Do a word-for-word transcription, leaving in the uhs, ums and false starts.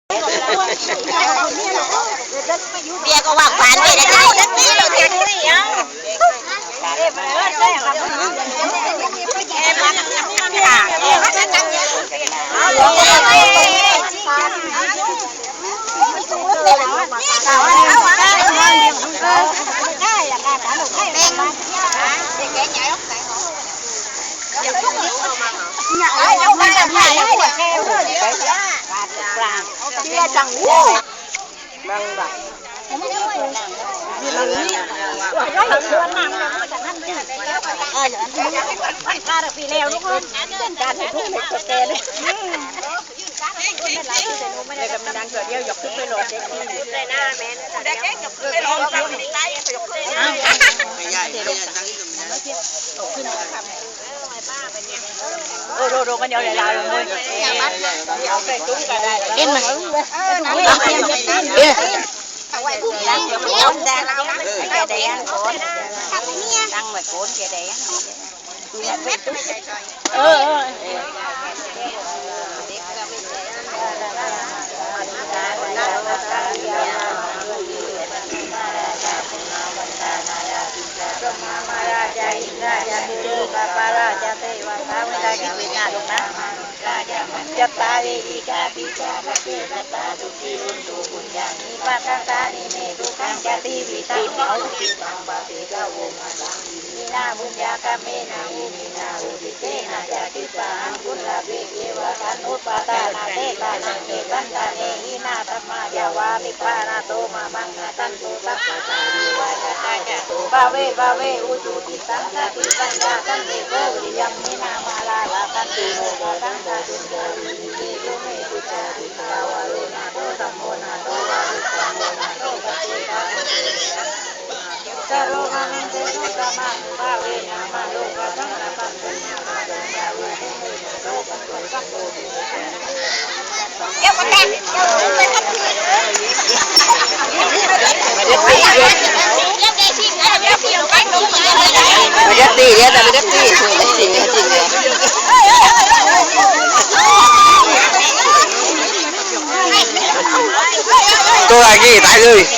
เบียร์ก็ว่าหวานเบียร์ได้ เอ็นมา เอ็น เออ เออ Cattāri ekārājā pakkhe sattā sukhī hontu. Puññāni pakatāni me sukhañca tividhaṃ. Hīnā puññakammena iminā uddisena ca khippāhaṃ sulabhe ceva taṇhupādānachedanaṃ. Ye santāne hīnā dhammā yāva nibbānato mamaṃ nassantu sabbadā. Bhave bhave ujucittaṃ satipaññā sallekho viriyamhinā mārā labhanti mokkhaṃ. Tôi là gì? Tại vì